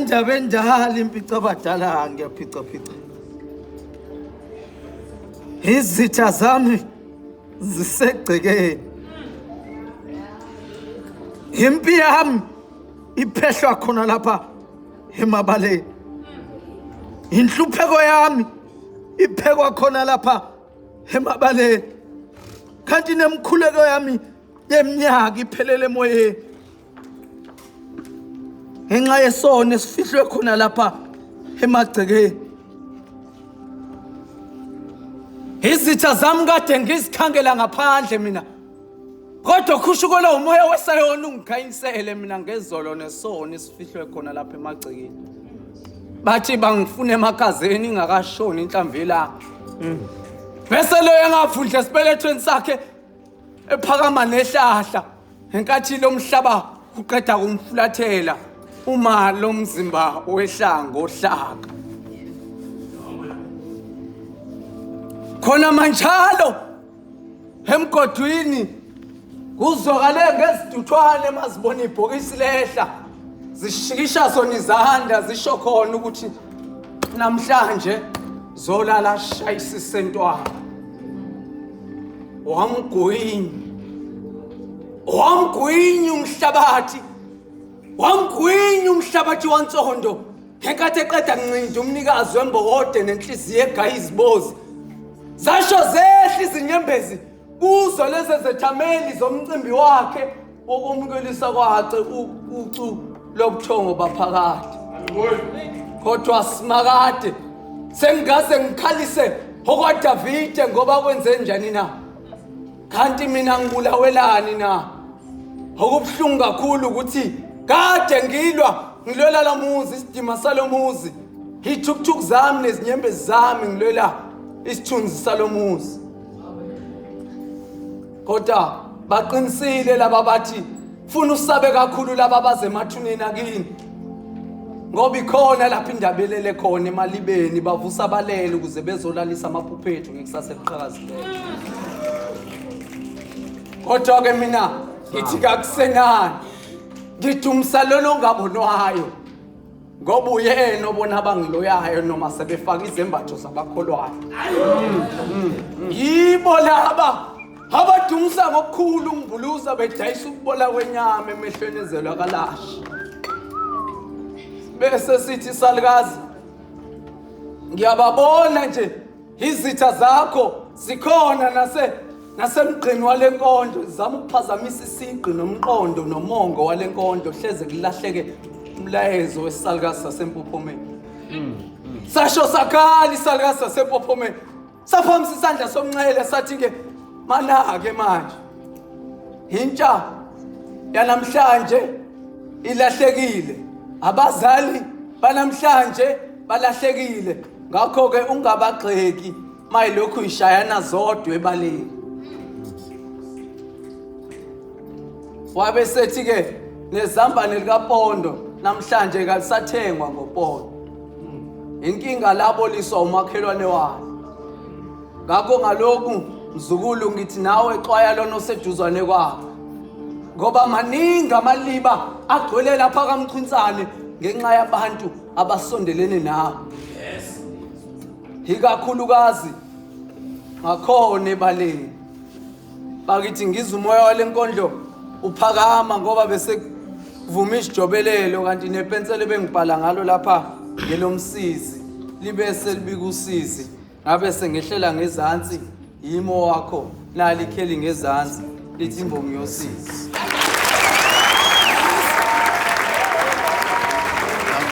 Indaba endala impica abadala ngiyaphica phica. Izitha zami zisegcekeni. Impi yami iphehlwa khona lapha emabaleni. Inhlupheko yami iphekwa khona lapha emabaleni. Kanti nemkhuleko yami yeminyaka iphelele emoyeni. Ngenxa yesono esifihlwe khona lapha emagcekeni. Izitha zami kade ngizikhangela ngaphandle mina. Kodwa khushukelwa umoya wesayona ungikhanyisele mina ngezolo nesono esifihlwe khona lapha emagcekeni. Bathi bangifuna emakhazeni ingakashoni inhlamvu yelanga. Bese loyo engavundla esibelethweni sakhe ephakama nehlahla ngenkathi lo mhlaba uqeda kumfulathela uma lo mzimba wehla ngohlaka. Khona manjalo emgodwini kuzwakale ngeziduthwane mazibona ibhokisi lehla zishikisha zona izandla zisho khona ukuthi namhlanje zolala shayisise ntwana wamgwinya wamgwinya umhlabathi wamgwinya umhlabathi wansondo ngenkathi eqeda kuncinda umnikazi wembokode nenhliziyo egaya izibozi zasho zehla izinyembezi kuzo lezi zethameli zomcimbi wakhe wokomukelisa kwakhe ucu lobuthongo baphakade kodwa simakade sengingaze ngikhalise okwaDavide ngoba kwenze njani na kanti mina ngibulawelani na okubuhlungu kakhulu ukuthi kade ngilwa ngilwela lamuzi isidima salomuzi ithukuthuku zami nezinyembezi zami ngilwela isithunzi salomuzi kodwa baqinisile laba bathi funa usabe kakhulu laba bazemathuneni akini ngoba ikhona lapho indaba elele khona emalibeni bavusa abalele ukuze bezolalisa amaphupho ethu ngekusasa eliqhakazileyo kodwa-ke mina ngithi kakusenani ngidumisa lona ongabonwayo ngoba uyena obona abangiloyayo noma sebefaka izembatho zabakholwayo yibo laba abadumisa ngokukhulu umbuluza bedayisa ukubola kwenyama emehlweni ezelwa kalashi bese sithi salukazi ngiyababona nje izitha zakho zikhona nase nasemgqini wale nkondlo zama ukuphazamisa isigqi nomqondo nomongo wale nkondlo hleze kulahleke umlayezo wesalukazi sasempophomeni sasho sakhala isalukazi sasempophomeni saphamisa isandla somnxele sathi-ke mana-ke manje intsha yanamhlanje ilahlekile abazali banamhlanje balahlekile ngakho-ke ungabagxeki mayilokhu ishayana zodwa ebaleni wabe sethi-ke nezambane likapondo namhlanje kalisathengwa ngopondo inkinga laboliswa umakhelwane wakhe ngakho ngalokhu mzukulu ngithi nawe xwaya lona oseduzwane kwakho ngoba maningi amaliba agcwele lapha kamchinsane ngenxa yabantu abasondelene nawe yes ikakhulukazi ngakhona ebaleni bakithi ngizwa umoya walenkondlo uphakama ngoba bese kuvuma isijobelelo kanti nepensela ebengibhala ngalo lapha ngelomsizi libe selibika usizi ngabe sengehlela ngezansi yimo wakho nali ikheli ngezansi lithi imbongi yosizi.